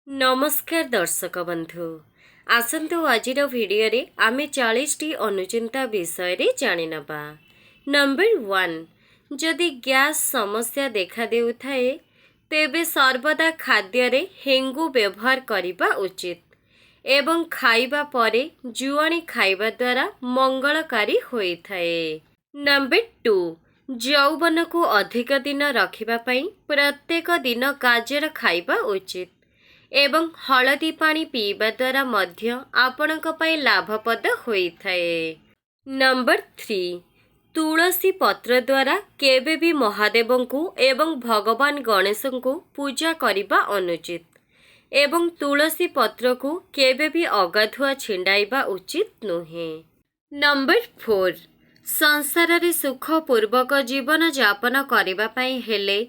ନମସ୍କାର ଦର୍ଶକ ବନ୍ଧୁ, ଆସନ୍ତୁ ଆଜିର ଭିଡ଼ିଓରେ ଆମେ 40ଟି ଅନୁଚିନ୍ତା ବିଷୟରେ ଜାଣିନେବା। ନମ୍ବର 1, ଯଦି ଗ୍ୟାସ୍ ସମସ୍ୟା ଦେଖାଦେଉଥାଏ, ତେବେ ସର୍ବଦା ଖାଦ୍ୟରେ ହେଙ୍ଗୁ ବ୍ୟବହାର କରିବା ଉଚିତ ଏବଂ ଖାଇବା ପରେ ଜୁଆଣି ଖାଇବା ଦ୍ୱାରା ମଙ୍ଗଳକାରୀ ହୋଇଥାଏ। ନମ୍ବର 2, ଯୌବନକୁ ଅଧିକ ଦିନ ରଖିବା ପାଇଁ ପ୍ରତ୍ୟେକ ଦିନ ଗାଜର ଖାଇବା ଉଚିତ ଏବଂ ହଳଦୀ ପାଣି ପିଇବା ଦ୍ୱାରା ମଧ୍ୟ ଆପଣଙ୍କ ପାଇଁ ଲାଭପ୍ରଦ ହୋଇଥାଏ। ନମ୍ବର 3, ତୁଳସୀ ପତ୍ର ଦ୍ୱାରା କେବେ ବି ମହାଦେବଙ୍କୁ ଏବଂ ଭଗବାନ ଗଣେଶଙ୍କୁ ପୂଜା କରିବା ଅନୁଚିତ ଏବଂ ତୁଳସୀ ପତ୍ରକୁ କେବେ ବି ଅଗାଧୁଆ ଛିଣ୍ଡାଇବା ଉଚିତ ନୁହେଁ। ନମ୍ବର 4, ସଂସାରରେ ସୁଖପୂର୍ବକ ଜୀବନଯାପନ କରିବା ପାଇଁ ହେଲେ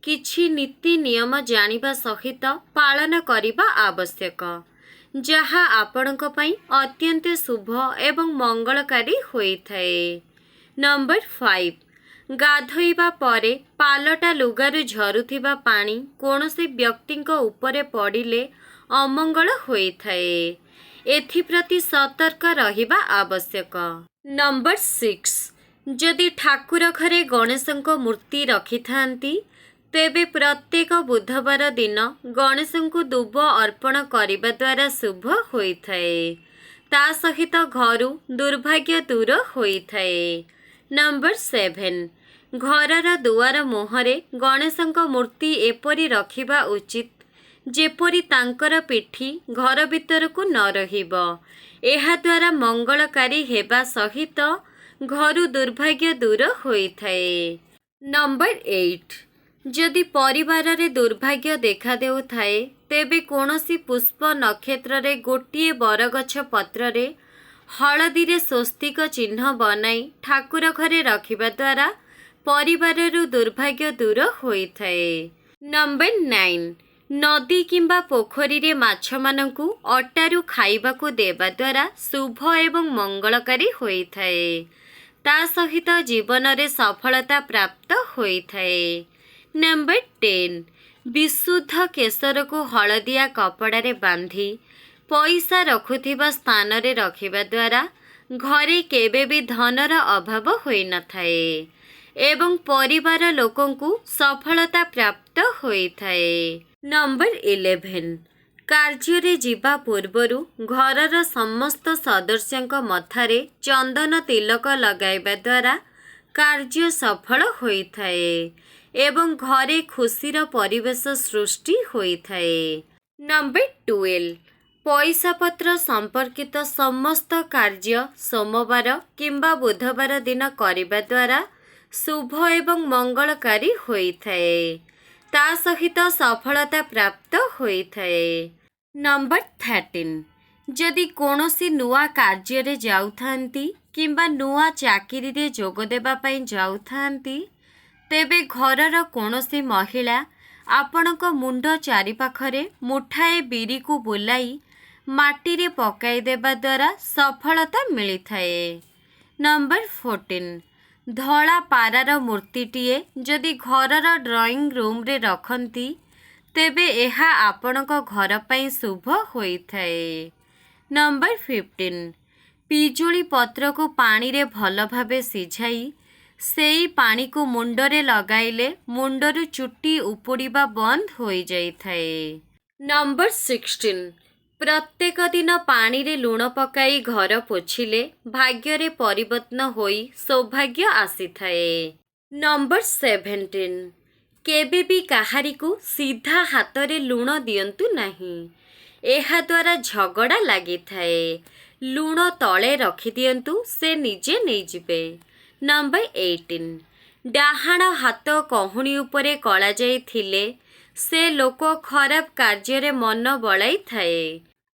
କିଛି ନୀତି ନିୟମ ଜାଣିବା ସହିତ ପାଳନ କରିବା ଆବଶ୍ୟକ, ଯାହା ଆପଣଙ୍କ ପାଇଁ ଅତ୍ୟନ୍ତ ଶୁଭ ଏବଂ ମଙ୍ଗଳକାରୀ ହୋଇଥାଏ। ନମ୍ବର 5, ଗାଧୋଇବା ପରେ ପାଲଟା ଲୁଗାରୁ ଝରୁଥିବା ପାଣି କୌଣସି ବ୍ୟକ୍ତିଙ୍କ ଉପରେ ପଡ଼ିଲେ ଅମଙ୍ଗଳ ହୋଇଥାଏ। ଏଥିପ୍ରତି ସତର୍କ ରହିବା ଆବଶ୍ୟକ। ନମ୍ବର 6, ଯଦି ଠାକୁର ଘରେ ଗଣେଶଙ୍କ ମୂର୍ତ୍ତି ରଖିଥାନ୍ତି, ତେବେ ପ୍ରତ୍ୟେକ ବୁଧବାର ଦିନ ଗଣେଶଙ୍କୁ ଦୁବ ଅର୍ପଣ କରିବା ଦ୍ୱାରା ଶୁଭ ହୋଇଥାଏ। ତା ସହିତ ଘରୁ ଦୁର୍ଭାଗ୍ୟ ଦୂର ହୋଇଥାଏ। ନମ୍ବର 7, ଘରର ଦୁଆର ମୁହଁରେ ଗଣେଶଙ୍କ ମୂର୍ତ୍ତି ଏପରି ରଖିବା ଉଚିତ ଯେପରି ତାଙ୍କର ପିଠି ଘର ଭିତରକୁ ନ ରହିବ। ଏହାଦ୍ୱାରା ମଙ୍ଗଳକାରୀ ହେବା ସହିତ ଘରୁ ଦୁର୍ଭାଗ୍ୟ ଦୂର ହୋଇଥାଏ। ନମ୍ବର 8, ଯଦି ପରିବାରରେ ଦୁର୍ଭାଗ୍ୟ ଦେଖାଦେଉଥାଏ, ତେବେ କୌଣସି ପୁଷ୍ପ ନକ୍ଷତ୍ରରେ ଗୋଟିଏ ବରଗଛ ପତ୍ରରେ ହଳଦୀରେ ସ୍ୱସ୍ତିକ ଚିହ୍ନ ବନାଇ ଠାକୁର ଘରେ ରଖିବା ଦ୍ୱାରା ପରିବାରରୁ ଦୁର୍ଭାଗ୍ୟ ଦୂର ହୋଇଥାଏ। ନମ୍ବର 9, ନଦୀ କିମ୍ବା ପୋଖରୀରେ ମାଛମାନଙ୍କୁ ଅଟାରୁ ଖାଇବାକୁ ଦେବା ଦ୍ୱାରା ଶୁଭ ଏବଂ ମଙ୍ଗଳକାରୀ ହୋଇଥାଏ। ତା ସହିତ ଜୀବନରେ ସଫଳତା ପ୍ରାପ୍ତ ହୋଇଥାଏ। ନମ୍ବର 10, ବିଶୁଦ୍ଧ କେଶରକୁ ହଳଦିଆ କପଡ଼ାରେ ବାନ୍ଧି ପଇସା ରଖୁଥିବା ସ୍ଥାନରେ ରଖିବା ଦ୍ୱାରା ଘରେ କେବେ ବି ଧନର ଅଭାବ ହୋଇନଥାଏ ଏବଂ ପରିବାର ଲୋକଙ୍କୁ ସଫଳତା ପ୍ରାପ୍ତ ହୋଇଥାଏ। ନମ୍ବର 11, କାର୍ଯ୍ୟରେ ଯିବା ପୂର୍ବରୁ ଘରର ସମସ୍ତ ସଦସ୍ୟଙ୍କ ମଥାରେ ଚନ୍ଦନ ତିଲକ ଲଗାଇବା ଦ୍ୱାରା କାର୍ଯ୍ୟ ସଫଳ ହୋଇଥାଏ ଏବଂ ଘରେ ଖୁସିର ପରିବେଶ ସୃଷ୍ଟି ହୋଇଥାଏ। ନମ୍ବର 12, ପଇସା ପତ୍ର ସମ୍ପର୍କିତ ସମସ୍ତ କାର୍ଯ୍ୟ ସୋମବାର କିମ୍ବା ବୁଧବାର ଦିନ କରିବା ଦ୍ୱାରା ଶୁଭ ଏବଂ ମଙ୍ଗଳକାରୀ ହୋଇଥାଏ। ତା ସହିତ ସଫଳତା ପ୍ରାପ୍ତ ହୋଇଥାଏ। ନମ୍ବର 13, ଯଦି କୌଣସି ନୂଆ କାର୍ଯ୍ୟରେ ଯାଉଥାନ୍ତି କିମ୍ବା ନୂଆ ଚାକିରିରେ ଯୋଗ ଦେବା ପାଇଁ ଯାଉଥାନ୍ତି, ତେବେ ଘରର କୌଣସି ମହିଳା ଆପଣଙ୍କ ମୁଣ୍ଡ ଚାରିପାଖରେ ମୁଠାଏ ବିରିକୁ ବୁଲାଇ ମାଟିରେ ପକାଇ ଦେବା ଦ୍ୱାରା ସଫଳତା ମିଳିଥାଏ। ନମ୍ବର 14, ଧଳା ପାରାର ମୂର୍ତ୍ତିଟିଏ ଯଦି ଘରର ଡ୍ରଇଂ ରୁମ୍ରେ ରଖନ୍ତି, ତେବେ ଏହା ଆପଣଙ୍କ ଘର ପାଇଁ ଶୁଭ ହୋଇଥାଏ। ନମ୍ବର 15, ପିଜୁଳି ପତ୍ରକୁ ପାଣିରେ ଭଲ ଭାବେ ସିଝାଇ ସେଇ ପାଣିକୁ ମୁଣ୍ଡରେ ଲଗାଇଲେ ମୁଣ୍ଡରୁ ଚୁଟି ଉପୁଡ଼ିବା ବନ୍ଦ ହୋଇଯାଇଥାଏ। ନମ୍ବର 16, ପ୍ରତ୍ୟେକ ଦିନ ପାଣିରେ ଲୁଣ ପକାଇ ଘର ପୋଛିଲେ ଭାଗ୍ୟରେ ପରିବର୍ତ୍ତନ ହୋଇ ସୌଭାଗ୍ୟ ଆସିଥାଏ। ନମ୍ବର 17, କେବେ ବି କାହାରିକୁ ସିଧା ହାତରେ ଲୁଣ ଦିଅନ୍ତୁ ନାହିଁ। ଏହାଦ୍ୱାରା ଝଗଡ଼ା ଲାଗିଥାଏ। ଲୁଣ ତଳେ ରଖିଦିଅନ୍ତୁ, ସେ ନିଜେ ନେଇଯିବେ। ନମ୍ବର 18, ଡାହାଣ ହାତ କହୁଣୀ ଉପରେ କଳାଯାଇ ଥିଲେ ସେ ଲୋକ ଖରାପ କାର୍ଯ୍ୟରେ ମନ ବଳାଇଥାଏ।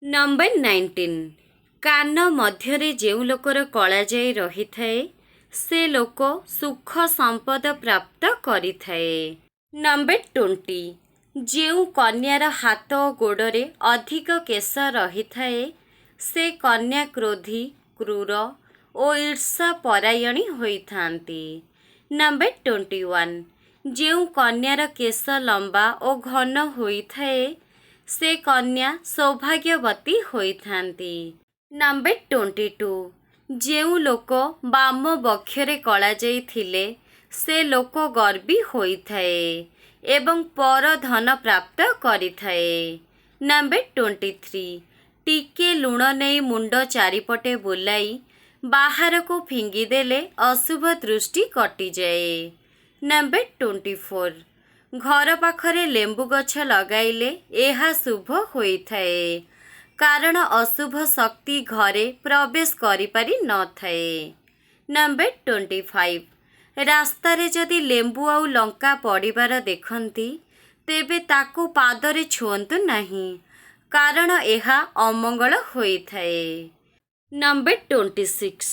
ନମ୍ବର 19, କାନ ମଧ୍ୟରେ ଯେଉଁ ଲୋକର କଳାଯାଇ ରହିଥାଏ, ସେ ଲୋକ ସୁଖ ସମ୍ପଦ ପ୍ରାପ୍ତ କରିଥାଏ। ନମ୍ବର 20, ଯେଉଁ କନ୍ୟାର ହାତ ଓ ଗୋଡ଼ରେ ଅଧିକ କେଶ ରହିଥାଏ, ସେ କନ୍ୟା କ୍ରୋଧୀ, କ୍ରୂର ଓ ଈର୍ଷା ପରାୟଣୀ ହୋଇଥାନ୍ତି। ନମ୍ବର 21, ଯେଉଁ କନ୍ୟାର କେଶ ଲମ୍ବା ଓ ଘନ ହୋଇଥାଏ, ସେ କନ୍ୟା ସୌଭାଗ୍ୟବତୀ ହୋଇଥାନ୍ତି। ନମ୍ବର 22, ଯେଉଁ ଲୋକ ବାମ ବକ୍ଷରେ କଳାଯାଇ ଥିଲେ ସେ ଲୋକ ଗର୍ବୀ ହୋଇଥାଏ ଏବଂ ପର ଧନ ପ୍ରାପ୍ତ କରିଥାଏ। ନମ୍ବର 23, ଟିକେ ଲୁଣ ନେଇ ମୁଣ୍ଡ ଚାରିପଟେ ବୁଲାଇ ବାହାରକୁ ଫିଙ୍ଗିଦେଲେ ଅଶୁଭ ଦୃଷ୍ଟି କଟିଯାଏ। ନମ୍ବର 24, ଘର ପାଖରେ ଲେମ୍ବୁ ଗଛ ଲଗାଇଲେ ଏହା ଶୁଭ ହୋଇଥାଏ, କାରଣ ଅଶୁଭ ଶକ୍ତି ଘରେ ପ୍ରବେଶ କରିପାରି ନଥାଏ। ନମ୍ବର 25, ରାସ୍ତାରେ ଯଦି ଲେମ୍ବୁ ଆଉ ଲଙ୍କା ପଡ଼ିବାର ଦେଖନ୍ତି ତେବେ ତାକୁ ପାଦରେ ଛୁଅନ୍ତୁ ନାହିଁ, କାରଣ ଏହା ଅମଙ୍ଗଳ ହୋଇଥାଏ। ନମ୍ବର 26,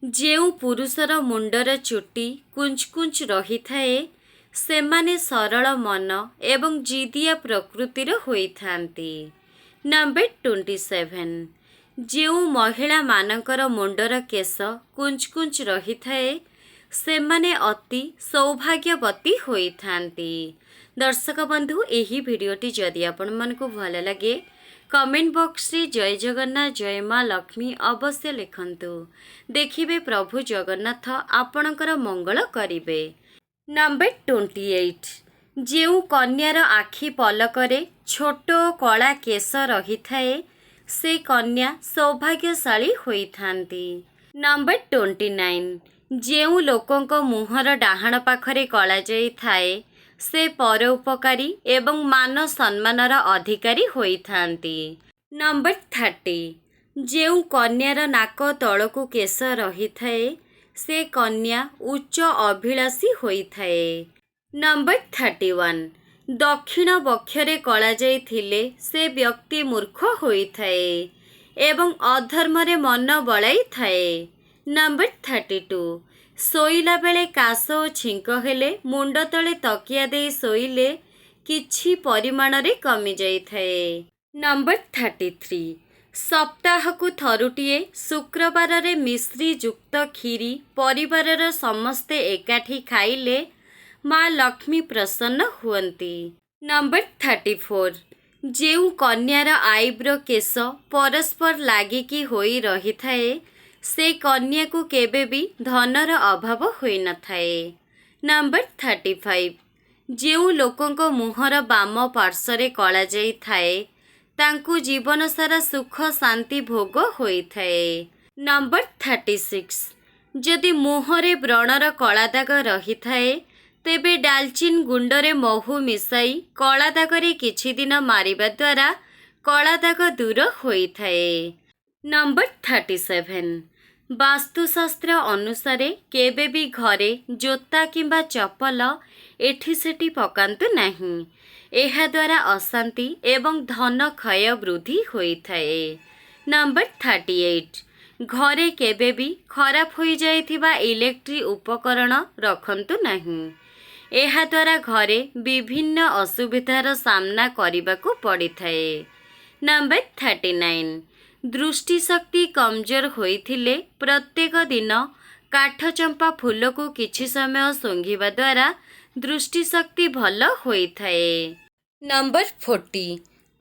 ଯେଉଁ ପୁରୁଷର ମୁଣ୍ଡର ଚୁଟି କୁଞ୍ଚ କୁଞ୍ଚ ରହିଥାଏ ସେମାନେ ସରଳ ମନ ଏବଂ ଜିଦିଆ ପ୍ରକୃତିର ହୋଇଥାନ୍ତି। ନମ୍ବର 27, ଯେଉଁ ମହିଳାମାନଙ୍କର ମୁଣ୍ଡର କେଶ କୁଞ୍ଚ କୁଞ୍ଚ ରହିଥାଏ ସେମାନେ ଅତି ସୌଭାଗ୍ୟବତୀ ହୋଇଥାନ୍ତି। ଦର୍ଶକ ବନ୍ଧୁ, ଏହି ଭିଡ଼ିଓଟି ଯଦି ଆପଣମାନଙ୍କୁ ଭଲ ଲାଗେ କମେଣ୍ଟ ବକ୍ସରେ ଜୟ ଜଗନ୍ନାଥ, ଜୟ ମା ଲକ୍ଷ୍ମୀ ଅବଶ୍ୟ ଲେଖନ୍ତୁ। ଦେଖିବେ ପ୍ରଭୁ ଜଗନ୍ନାଥ ଆପଣଙ୍କର ମଙ୍ଗଳ କରିବେ। ନମ୍ବର 28, ଯେଉଁ କନ୍ୟାର ଆଖି ପଲକରେ ଛୋଟ କଳା କେଶ ରହିଥାଏ ସେ କନ୍ୟା ସୌଭାଗ୍ୟଶାଳୀ ହୋଇଥାନ୍ତି। ନମ୍ବର 29, ଯେଉଁ ଲୋକଙ୍କ ମୁହଁର ଡାହାଣ ପାଖରେ କଳାଯାଇ ଥାଏ ସେ ପରୋପକାରୀ ଏବଂ ମାନ ସମ୍ମାନର ଅଧିକାରୀ ହୋଇଥାନ୍ତି। ନମ୍ବର 30, ଯେଉଁ କନ୍ୟାର ନାକ ତଳକୁ କେଶ ରହିଥାଏ ସେ କନ୍ୟା ଉଚ୍ଚ ଅଭିଳାଷୀ ହୋଇଥାଏ। ନମ୍ବର 31, ଦକ୍ଷିଣ ବକ୍ଷରେ କଳାଯାଇ ଥିଲେ ସେ ବ୍ୟକ୍ତି ମୂର୍ଖ ହୋଇଥାଏ ଏବଂ ଅଧର୍ମରେ ମନ ବଳାଇଥାଏ। ନମ୍ବର 32, ଶୋଇଲା ବେଳେ କାଶ ଓ ଛିଙ୍କ ହେଲେ ମୁଣ୍ଡ ତଳେ ତକିଆ ଦେଇ ଶୋଇଲେ କିଛି ପରିମାଣରେ କମିଯାଇଥାଏ। ନମ୍ବର 33, ସପ୍ତାହକୁ ଥରୁଟିଏ ଶୁକ୍ରବାରରେ ମିଶ୍ରିଯୁକ୍ତ କ୍ଷୀରି ପରିବାରର ସମସ୍ତେ ଏକାଠି ଖାଇଲେ ମା ଲକ୍ଷ୍ମୀ ପ୍ରସନ୍ନ ହୁଅନ୍ତି। ନମ୍ବର 34, ଯେଉଁ କନ୍ୟାର ଆଇବ୍ରୋ କେଶ ପରସ୍ପର ଲାଗିକି ହୋଇ ରହିଥାଏ ସେ କନ୍ୟାକୁ କେବେ ବି ଧନର ଅଭାବ ହୋଇନଥାଏ। ନମ୍ବର 35, ଯେଉଁ ଲୋକଙ୍କ ମୁହଁର ବାମ ପାର୍ଶ୍ୱରେ କଳାଯାଇ ଥାଏ ତାଙ୍କୁ ଜୀବନସାରା ସୁଖ ଶାନ୍ତି ଭୋଗ ହୋଇଥାଏ। ନମ୍ବର 36, ଯଦି ମୁହଁରେ ବ୍ରଣର କଳା ଦାଗ ରହିଥାଏ ତେବେ ଡାଲଚିନ୍ ଗୁଣ୍ଡରେ ମହୁ ମିଶାଇ କଳା ଦାଗରେ କିଛି ଦିନ ମାରିବା ଦ୍ୱାରା କଳା ଦାଗ ଦୂର ହୋଇଥାଏ। ନମ୍ବର 37, ବାସ୍ତୁଶାସ୍ତ୍ର ଅନୁସାରେ କେବେ ବି ଘରେ ଜୋତା କିମ୍ବା ଚପଲ ଏଠି ସେଠି ପକାନ୍ତୁ ନାହିଁ, ଏହାଦ୍ୱାରା ଅଶାନ୍ତି ଏବଂ ଧନ କ୍ଷୟ ବୃଦ୍ଧି ହୋଇଥାଏ। ନମ୍ବର 38, ଘରେ କେବେ ବି ଖରାପ ହୋଇଯାଇଥିବା ଇଲେକ୍ଟ୍ରି ଉପକରଣ ରଖନ୍ତୁ ନାହିଁ, ଏହାଦ୍ୱାରା ଘରେ ବିଭିନ୍ନ ଅସୁବିଧାର ସାମ୍ନା କରିବାକୁ ପଡ଼ିଥାଏ। ନମ୍ବର 39, ଦୃଷ୍ଟିଶକ୍ତି କମଜୋର ହୋଇଥିଲେ ପ୍ରତ୍ୟେକ ଦିନ କାଠଚମ୍ପା ଫୁଲକୁ କିଛି ସମୟ ଶୁଙ୍ଘିବା ଦ୍ୱାରା ଦୃଷ୍ଟିଶକ୍ତି ଭଲ ହୋଇଥାଏ। ନମ୍ବର 40,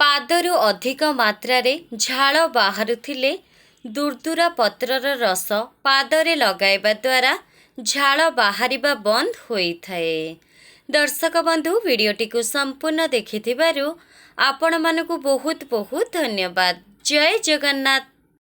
ପାଦରୁ ଅଧିକ ମାତ୍ରାରେ ଝାଳ ବାହାରୁଥିଲେ ଦୁର୍ଦୁରା ପତ୍ରର ରସ ପାଦରେ ଲଗାଇବା ଦ୍ୱାରା ଝାଳ ବାହାରିବା ବନ୍ଦ ହୋଇଥାଏ। ଦର୍ଶକ ବନ୍ଧୁ, ଭିଡ଼ିଓଟିକୁ ସମ୍ପୂର୍ଣ୍ଣ ଦେଖିଥିବାରୁ ଆପଣମାନଙ୍କୁ ବହୁତ ବହୁତ ଧନ୍ୟବାଦ। ଜୟ ଜଗନ୍ନାଥ।